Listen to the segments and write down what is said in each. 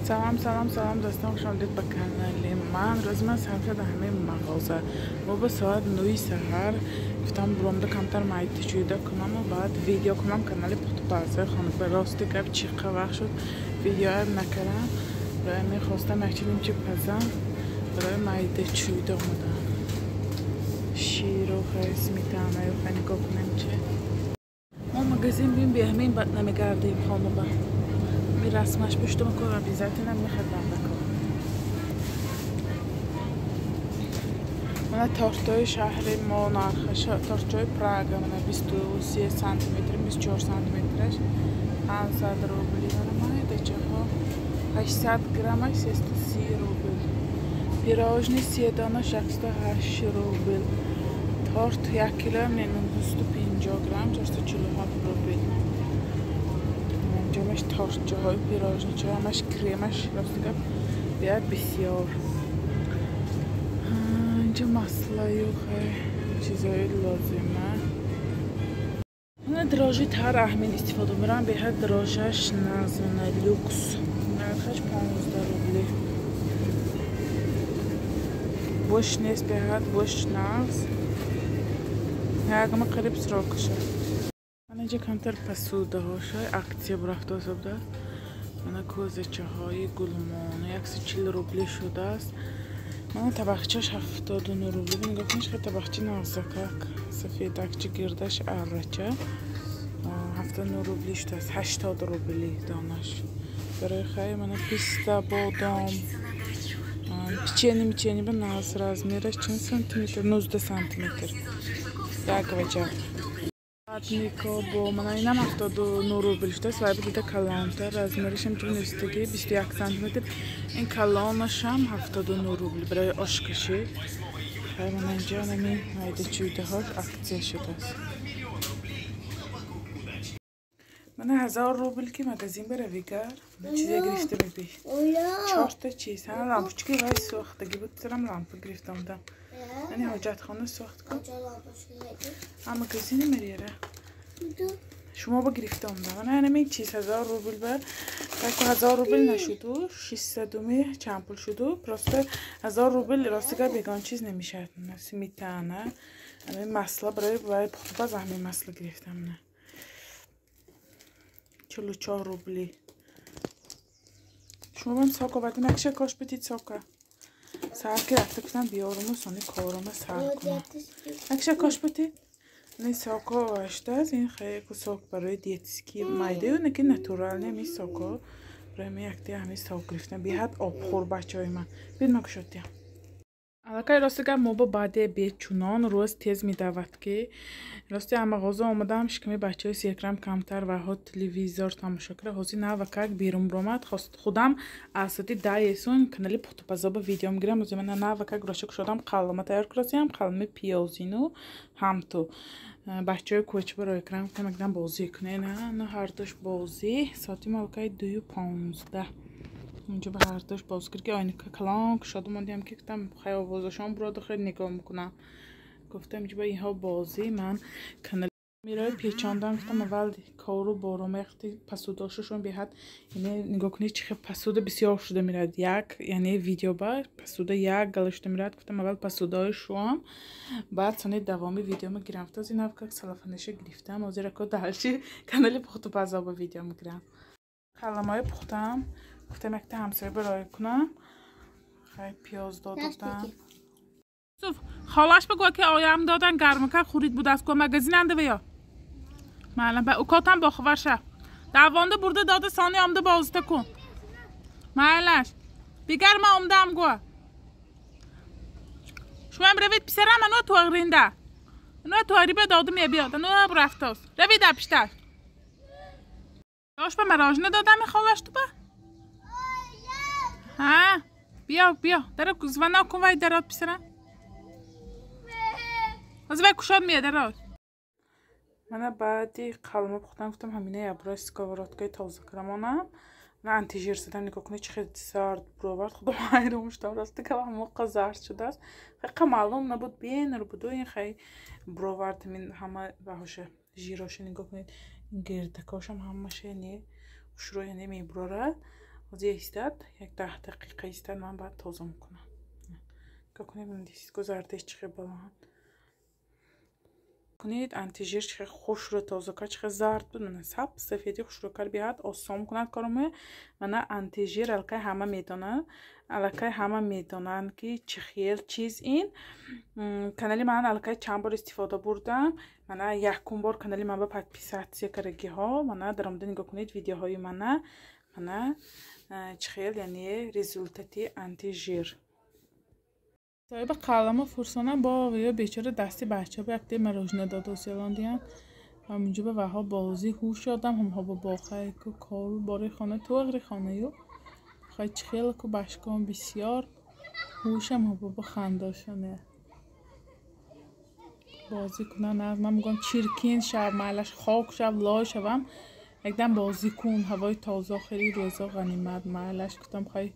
Салом, салом, салом, дӯстон, хуш омадед ба канали ман. Рӯзи ман сар шуд ҳамаи мағоза. Мо ба соат 9 саҳар гуфтам буромда камтар майдачӯйда кунаму баъд видео кунам канали пухтупазҳои хона. Ба рости гап чиқа вақт шуд видеоам накардам. Барои мехостам як чиз пазам, барои майдачӯйда омадам. Ширу хай, сметанаю хай нигоҳ кунем чи. Мо магазин бим беҳамин бад намегардем хонаба. Ми расмаш пуштум кор обязательно мехардам ба кор. Мана тортои шаҳри мо нархаш, тортчои Прага мана 23 сантиметр, 24 сантиметраш 500 рубли. Мана майдачаҳо 800 граммаш 330 рубл. Пирожни 3 дона 608 рубл. Торт 1 кило 950 грамм 447 рубл. Инҷамаш тортчаҳои пирожничаҳо, ҳамаш кремаш, рости гап беҳад бисёр. Инҷа маслаю хай чизҳои лозима. Мана дрожжи тар аҳмин истифода мебарам, беҳад дрожжаш нағз, люкс. Нархаш 15 рубли. Буш нест, беҳад буш нағз. Ягма қариб срокаша. Инҷа камтар пасудаҳоша акция бурафта будааст. Мана кӯзачаҳои гулмон 140 рубли шудааст. Мана табақчаш 79 рубли. Нигоҳ кунед, хеле табақчи нағзакак, сафедакчи, гирдаш аррача 79 рубли шудааст, 80 рубли донаш. Барои хай мана писта, бодом, печени мечени ба нағз, размераш чанд сантиметр? 19 сантиметр. Як ваҷа. Нико бо мана инам 79 рубл шудааст, вай дида калонтар, размерашам чунистаги 21 сантиметр. Ин калонашам 79 рубл барои ошкашӣ. Хай мана инҷа ҳамин майдачӯйдаҳош акция шудааст. Мана 1000 рубл ки магазин баравигар чизе гирифта мебӣ. Чорта чиз. Ҳа лампочки вай сӯхтагӣ буд, сарам лампа гирифта омадам. Ани ҳоҷатхона сохт кун. А магазини мерера. Шумо ба гирифта омадам. Мана ҳамин чиз 1000 рубл ба таку 1000 рубл нашуду, 600 чанд пул шуду. Просто 1000 рубл рости гап ягон чиз намешавад. Сметана, ҳамин масла барои вай пухтупаз ҳамин масла гирифтам. 44 рубли. Шумо бам сок овардем, якша кош бидид сока. Сар ки рафта гуфтам биёруму сони корума сар кунам. Якша кош бидид. Ин соко оваштааст, ин хеле сок барои диетический майдаю, неки натуралне ҳамин соко. Барои ман якте ҳамин сок гирифтам. Беҳад обхӯр бачаҳои ман. Бид ман кушодиям. Аллакай рости гап мо ба баъде бечунон рӯз тез медавад ки рости мағоза омадам, шиками бачаҳои серкрам камтар ваҳо телевизор тамошо карда. Ҳозир навакак берун баромад, худам аз соати 10 есун канали пухтупазо ба видео мегирам. Ҳозир мана навакак роша кушодам, қалама тайёр кардасиям, қалами пиёзину ҳамту. Бачаҳои кӯча барои крам гуфтам якдам бозӣ кунед. На ҳардуш бозӣ. Соати мо аллакай 2:15. Инҷо ба ҳардуш боз кард ки оинка калон кушода мондиам ки гуфтам хай овозашон буроду хеле нигоҳ мекунам. Гуфтам инҷо ба инҳо бозӣ, ман канал мирои печондам, гуфтам аввал кору бором яхти пасудошашон беҳад. Яъне нигоҳ кунед чӣ хел пасуда бисёр шуда меравад. Як яъне видео ба пасуда як гала шуда меравад. Гуфтам аввал пасудаҳои шуам, баъд сони давоми видео мегирам. Гуфтам аз ин как салафанаша гирифтам. Ҳозир ако дальше канали пухтупазо ба видео мегирам. Қаламҳои пухтам. Гуфтам якта ҳамсоя барои кунам. Хай пиёз додам. Юсуф, холаш бигӯ ки оям додан гармака хӯрид будааст ку магазин анда вая. Маълум ба укотам бохабар ша. Давонда бурда дода сони омда бозита кун. Майлаш. Дигар ман омдаам гӯ. Шумоам равед писарам ану туғринда. Ану туғриба додум ябиёд. Ану рафтост. Равед апишташ. Дош ба мороженое додам холаш ту ба? Ҳа, биё, биё. Дара звонок кун вай дарод писарам. Ҳозир вай кушод меяд дарод. Мана баъди қалама пухтан гуфтам ҳамина яброи сковородкаи тоза кардам. Мана антижир задам, нигоҳ кунед чӣ хел зард буровард. Худо ҳайрон шудам, рости гап ҳамоқа зард шудааст. Хеле маълум набуд, бенур буду ин хай буровард ҳамин ҳама ваҳоша жироша нигоҳ кунед. Ин гирдакошам ҳамаша яъне хушрӯ яъне мебурорад. Ҳозир истад, як 10 дақиқа истад, ман баъд тоза мекунам. Нигоҳ кунед, гузардеш чӣ хел баланд. Кунед антижир чӣ хел хушрӯ тоза кард, чӣ хел зард буд, мана саб сафеди хушрӯ кард, беҳад осон кунад коромӯ. Мана антижир аллакай ҳама медонанд, аллакай ҳама медонанд, ки чӣ хел чиз ин. Канали ман аллакай чанд бор истифода бурдам. Мана якум бор канали ман ба подписаться кардагиҳо, мана даромада нигоҳ кунед видеоҳои мана. Мана чӣ хел, яъне результати антижир. Соҳиби қалама фурсона бо ё бечора дасти бача бо якте мороженое додосиялон диҳанд. Ҳаминҷо ба ваҳо бозӣ ҳуш ёдам, ҳамҳо ба боқай ку кору бори хона туғри хонаю. Хай чӣ хел ку башкон бисёр ҳушам ҳо бо хандошоне. Бозӣ кунан аз ман мегӯям чиркин шав, майлаш хок шав, лой шавам. Якдам бозӣ кун, ҳавои тоза хеле рӯзо ғанимат, майлаш гуфтам хай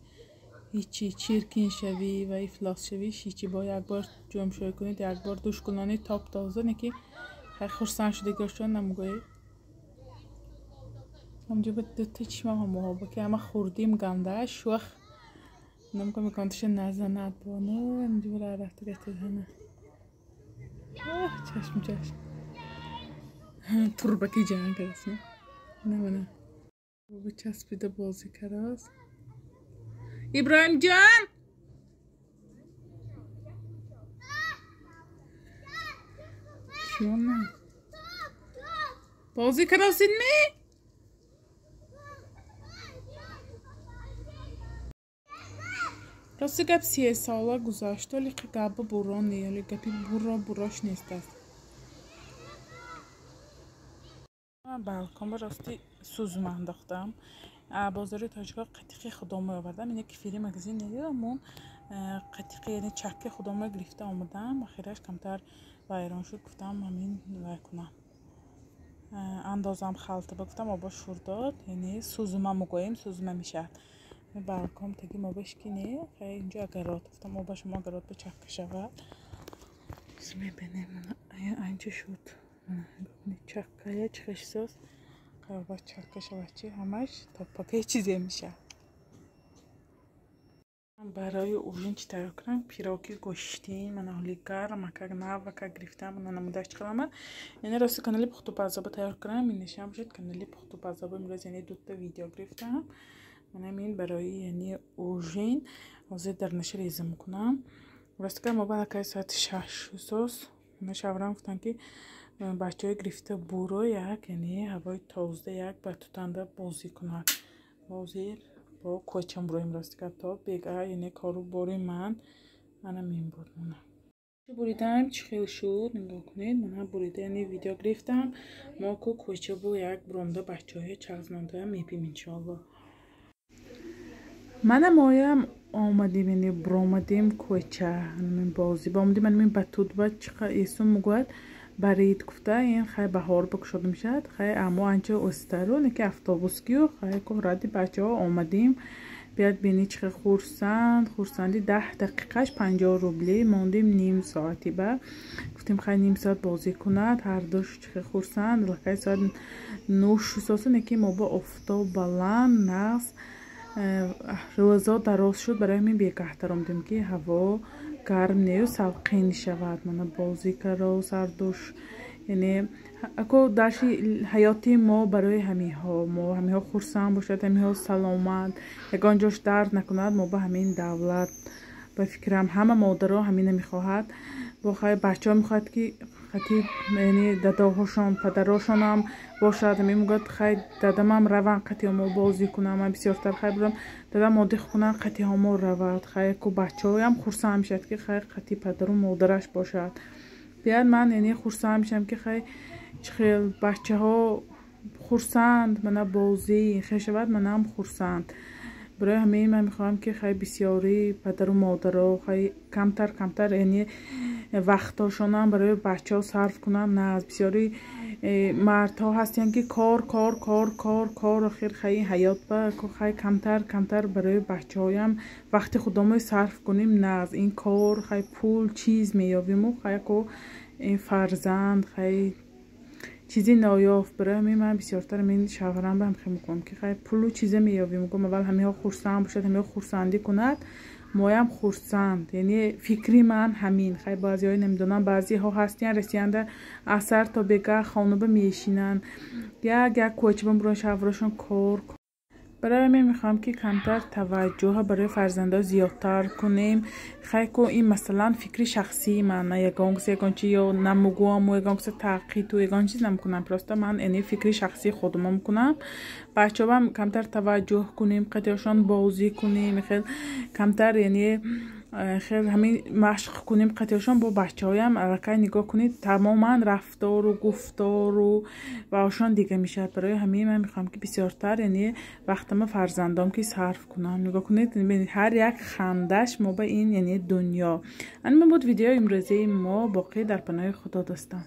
ҳичи чиркин шавӣ ва ифлос шавӣ, ҳичи бо як бор ҷомшӯӣ кунед, як бор душ кунонӣ топ тоза, не ки хай хурсанд шудагиашон намегӯӣ. Ҳамҷо ба дута чишмам ҳамоҳо ки ҳама хурдим ганда шӯх намекунам меконташа назанад бону ҳамҷо ра рафта гатезана. Чашм чашм. Турбаки ҷанг аст. Не мана. Бо часпида бозӣ кардаст. Иброҳим ҷон! Чиёна? Бозӣ кардосид ми? Рости гап 3 сола гузашт, вале гапи буро не, вале гапи буро бурош нест аст. Ман балкон ба рости сӯзма андохтам. Бозори тоҷикҳо қатиқи худомо овардам. Ине кефири магазин недидам, қатиқи яъне чакки худомо гирифта омадам. Ахираш камтар вайрон шуд, гуфтам ҳамин вай кунам. Андозам халта ба гуфтам оба шур дод, яъне сӯзма мегӯем, сӯзма мешавад. Балкон таги мобаш ки не, хай инҷо агарот гуфтам оба шумо агарот ба чакка шавад. Мебинем анча шуд. Чаккая чихешсоз. Оба чакка шавад чи ҳамаш топпакаи чизе мешавад. Барои ужин чӣ тайёр кунам? Пироги гӯштин, мана ҳоли гарм, акак навака гирифтам, мана намудаш чӣ қадам. Яъне рости канали пухтупазоба тайёр кунам, инешам бошад канали пухтупазоба. Имрӯз яъне дута видео гирифтам. Манам ин барои яъне ужин ҳозир дар наша реза мекунам. Рости гап мо аллакай соати 6 соз. Мана шаврам гуфтанд ки бачаҳои гирифта буро як, яъне ҳавои тоза як ба тутанда бозӣ кунад. Ҳозир бо кӯчам буроем рости гап то бега, яъне кору бори ман манам ин буд. Мана буридам чӣ хел шуд, нигоҳ кунед. Мана бурида, яъне видео гирифтам. Мо ку кӯча бу як буромда бачаҳои чағзнонда мепим иншоалло. Мана моям омадем, яъне буромадем кӯча, бозӣ омадем. Манам ин батут ба чиқа эсум мегӯяд барид гуфта, ин хай баҳор бикушода мешавад. Хай амо анча остару неки автобускию хай ку ради бачаҳо омадем. Биёд бини чӣ хел хурсанд, хурсанди 10 дақиқаш 50 рубли мондем ним соати ба. Гуфтем хай ним соат бозӣ кунад, ҳардуш чӣ хел хурсанд. Лакай соат 9 шусосу неки мо бо офтоб баланд нағз рӯзо дароз шуд. Барои ҳамин бегаҳтар омадем ки ҳаво гарм нею салқин шавад. Мана бозӣ каро сардуш, яъне ако дарши ҳаёти мо барои ҳамиҳо, мо ҳамиҳо хурсанд бошад, ҳамиҳо саломат, ягон ҷош дард накунад. Мо ба ҳамин давлат ба фикрам ҳама модаро ҳамина мехоҳад. Бо хай бачаҳо мехоҳад ки хати яъне дадоҳошон, падарошонам бошад. Ҳамин мегӯяд хай дадамам раван қатиҳомо бозӣ кунам, ман бисёртар хай бурам дадам одих кунам қатиҳомо равад. Хай ку бачаҳоям хурсанд мешавад ки хай қати падару модараш бошад. Биёд ман яъне хурсанд мешавам ки хай чӣ хел бачаҳо хурсанд, мана бозӣ хел шавад, манам хурсанд. Барои ҳамин ман мехоҳам ки хай бисёри падару модаро хай камтар камтар яъне вақтҳошонам барои бачаҳо сарф кунам. На аз бисёри мардҳо ҳастанд ки кор кор кор кор кор, охир хай ҳаёт ба хай камтар камтар барои бачаҳоям вақти худомо сарф кунем. На аз ин кор хай пул чиз меёбиму хай ку ин фарзанд хай Чизи ноёфт. Барои ҳамин ман бисёртар ҳамин шавҳарам ба ҳам хел мекунам, ки хай, пулу чизе меёбем, мегӯям, аввал ҳамиҳо хурсанд бошад, ҳамиҳо хурсандӣ кунад, моям хурсанд. Яъне фикри ман ҳамин. Хай, баъзеҳо намедонам, баъзеҳо ҳастиян, расиянда асар то бегаҳ хонаба мешинанд, як як кӯчаба мебуранд, шавҳарошон кор. Барои ҳамин мехоҳам, ки камтар таваҷҷӯҳа барои фарзандо зиёдтар кунем. Хай ку, ин масалан фикри шахсии ман, на ягон кас ягон чи ё намугӯаму ягон каса таъқиду ягон чиз намекунам, просто ман яъне фикри шахсии худмо мекунам. Бачаҳоам камтар таваҷҷӯҳ кунем, қатиёшон бозӣ кунем, хел камтар, яъне хел ҳамин машқ кунем қатиёшон бо бачаҳоям. Аллакай нигоҳ кунед, тамоман рафтору гуфтору ваошон дига мешавад. Барои ҳамин ман мехоҳам, ки бисёртар яъне вақтама фарзандом ки сарф кунам. Нигоҳ кунед, ҳар як хандаш мо ба ин яъне дунё. Анма буд видеои имрӯзаи мо. Боқӣ дар паноҳи Худо, дӯстон.